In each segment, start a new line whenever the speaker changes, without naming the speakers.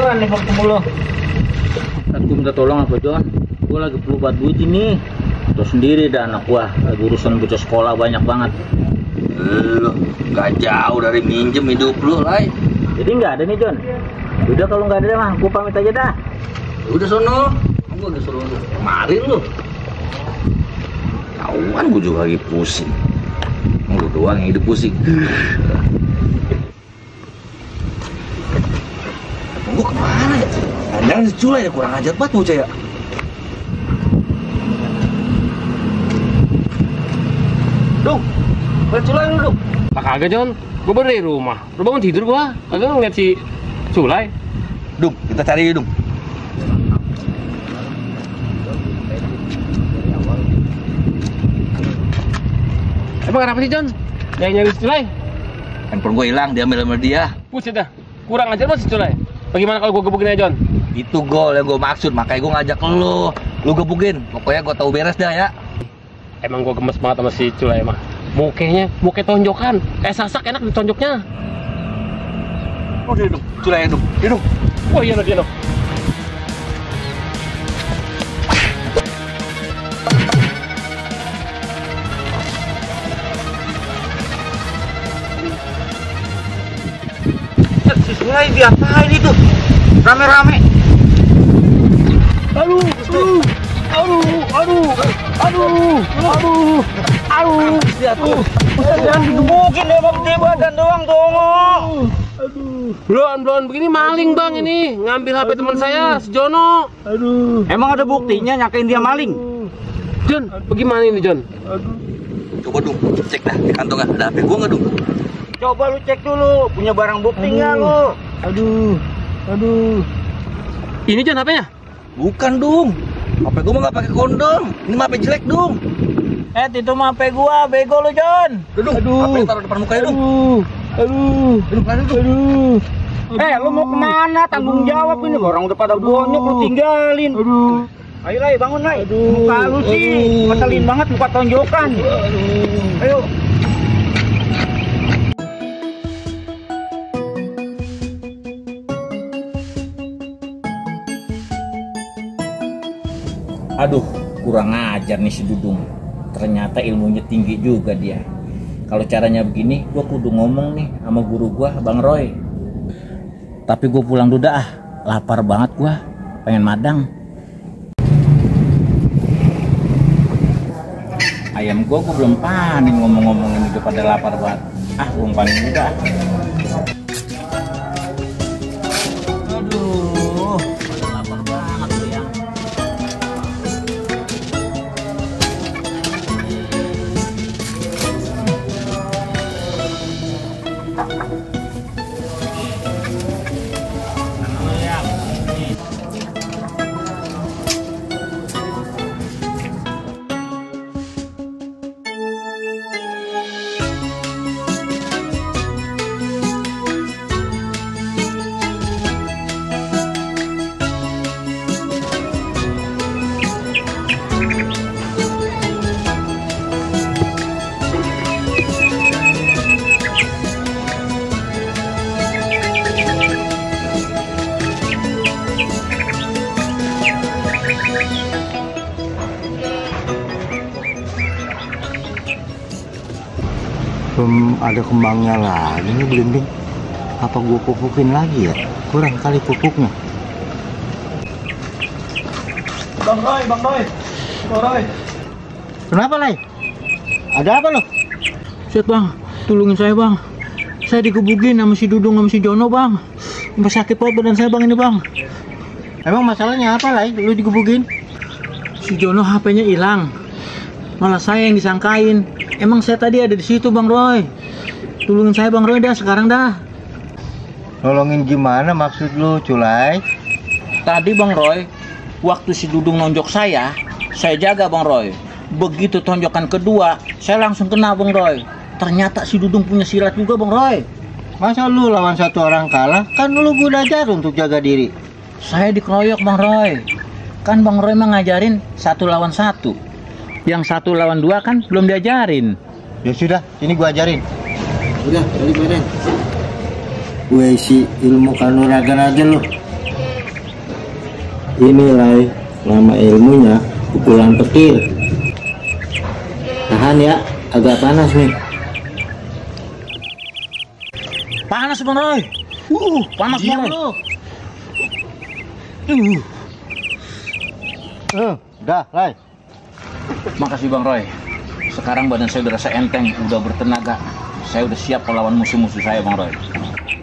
beneran nih ketemu lo. Gue minta tolong apa John? Gue lagi perlu buat duit ini. Tuh sendiri dah anak gua lagi urusan bocah sekolah banyak banget.
Lu gak jauh dari minjem hidup lu, Lai.
Jadi nggak ada nih John. Udah kalau nggak ada mah, gua pamit aja dah.
Udah sono, gua udah suruh lu kemarin lu. Tauan gua juga lagi pusing. Lu doang yang hidup pusing. Gua kemana ya? Jangan diculai ya, kurang ajar banget bocah ya.
Dung, berculai lu Dung.
Lah kagak John, gua baru dari rumah. Lu bangun tidur gua, kagak ngeliat si Sulai.
Dung, kita cari Dung.
Emang kenapa sih John? Nyari si Sulai?
Handphone gue hilang, diambil sama dia.
Buset dah, kurang ajar banget si Sulai. Bagaimana kalau gua gebukin aja John?
Itu gol yang gue maksud, makanya gue ngajak lu. Lu gebukin, pokoknya gue tahu beres dah ya.
Emang gua gemes banget sama si Sulai mah. Mukanya, muka tonjokan. Kayak sasak enak ditonjoknya.
Udah Dung, Sulai Dung, Dung.
Wah iya dia noh.
Si Sulai diapain itu? Rame-rame.
Aduh.
Jangan digebukin ya bang, dia badan doang dong.
Belum begini maling bang ini. Ngambil HP teman saya, si Jono.
Emang ada buktinya nyakain dia maling?
John, bagaimana ini John?
Coba Dung, cek dah di kantong ada HP gue nggak Dung?
Coba lu cek dulu, punya barang bukti nggak lu?
Ini John HP-nya?
Bukan Dung, HP gue mah nggak pakai kondom. Ini mah HP jelek Dung.
Itu mah HP gua, bego lu John.
HP taruh depan mukanya Dung.
Lu mau kemana? Tanggung jawab ini, orang udah pada bonyok lu tinggalin. Ayo Lai, bangun Lai. Muka lu sih, ngeselin banget muka tonjokan. Ayo. Aduh, kurang ajar nih si Dudung. Ternyata ilmunya tinggi juga dia. Kalau caranya begini, gua kudu ngomong nih sama guru gua, Bang Roy. Tapi gua pulang dulu dah, lapar banget gua, pengen madang. Ayam gua belum panen, ngomong-ngomongin udah pada lapar banget. Gua panen juga. Aduh, pada lapar banget tuh ya.
Belum ada kembangnya lagi nih belimbing. Apa gua pupukin lagi ya? Kurang kali pupuknya.
Bang Roy.
Kenapa Lai? Ada apa lo?
Set bang, tolongin saya bang. Saya digebukin sama si Dudung sama si Jono bang. Sampai sakit banget badan saya bang ini bang.
Emang masalahnya apa Lai? Lu digebukin?
Si Jono HP-nya hilang. Malah saya yang disangkain. Emang saya tadi ada di situ Bang Roy. Tolongin saya Bang Roy dah sekarang dah.
Nolongin gimana maksud lu, Culai?
Tadi Bang Roy, waktu si Dudung nonjok saya jaga Bang Roy. Begitu tonjokan kedua, saya langsung kena Bang Roy. Ternyata si Dudung punya silat juga Bang Roy.
Masa lu lawan satu orang kalah? Kan lu gua ajar untuk jaga diri.
Saya dikeroyok Bang Roy. Kan Bang Roy mah ngajarin 1 lawan 1. Yang 1 lawan 2 kan belum diajarin.
Ya sudah, ini gua ajarin. Udah, balik badan. Gue isi ilmu kanuragan aja lu. Inilah nama ilmunya pukulan petir. Tahan ya, agak panas nih.
Panas Bang Roy. Panas
Diam
Bang
lu.
Roy.
Udah, Lai.
Makasih Bang Roy. Sekarang badan saya udah rasa enteng, udah bertenaga. Saya udah siap melawan musuh-musuh saya Bang Roy.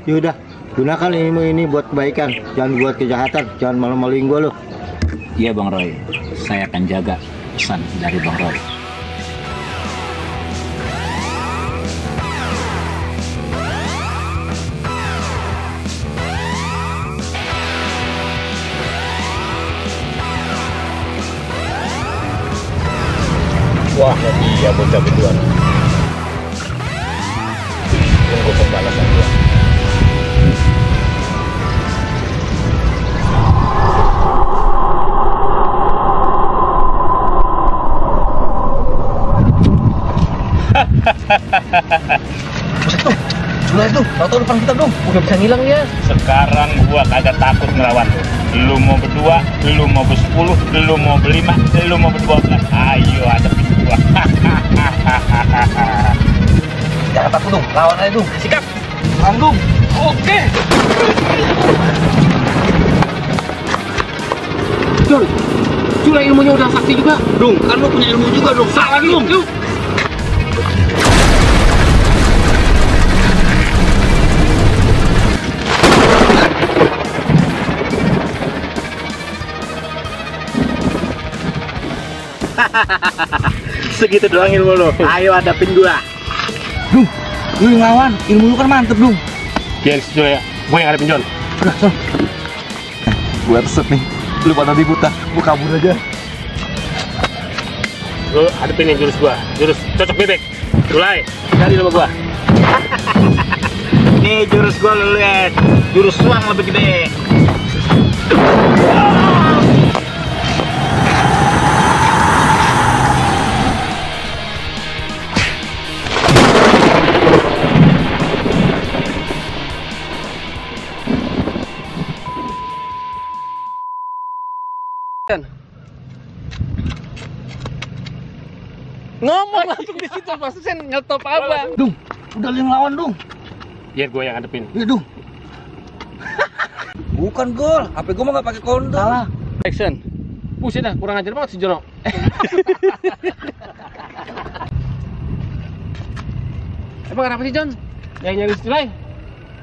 Yaudah, gunakan ilmu ini buat kebaikan, jangan buat kejahatan, jangan malu-maluin gua lu.
Iya Bang Roy, saya akan jaga pesan dari Bang Roy.
Wah, dia bocah betulan. Tunggu pembalasan gua.
Sudah itu, tahu-tahu depan kita dong.
Udah bisa ngilang ya. Sekarang gua kagak takut ngelawan lu. Lu mau berdua, lu mau bersepuluh, lu mau berlima, lu mau berdua. Ayo hadapin gua.
Jangan takut dong, lawan aja dong.
Sikap.
Lawan dong.
Oke. Cul ilmunya udah sakti juga.
Dong, kan lu punya ilmu juga dong.
Salah dong. Yuk.
Segitu doang ilmu lu. Ayo hadapin gua.
Lu yang lawan, ilmu lu kan mantep dong.
Kian Jul ya. Gue yang hadapin John.
Udah, son. Gua resep nih. Lu pada di buta, gua kabur aja.
Lu hadapin yang jurus gua. Jurus cocok bebek. Mulai. Cari nama gua.
Nih jurus gua lu lihat. Jurus suang lebih gede.
Ngomong langsung di situ, maksudnya nyetop abang.
Dong, udah lu yang lawan dong.
Biar gue yang hadapin.
Iya dong. Bukan gol, HP gua mah nggak pakai kondom.
Salah. Action. Buset dah, kurang ajar banget si Jono. Emang kenapa sih John? Yang nyari Julai?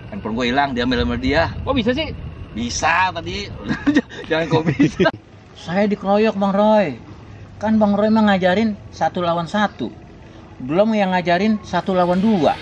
Handphone gua hilang, diambil sama dia.
Kok bisa sih?
Bisa tadi. Jangan kau bisa.
Saya dikeroyok Bang Roy. Kan Bang Roy mah ngajarin 1 lawan 1. Belum yang ngajarin 1 lawan 2.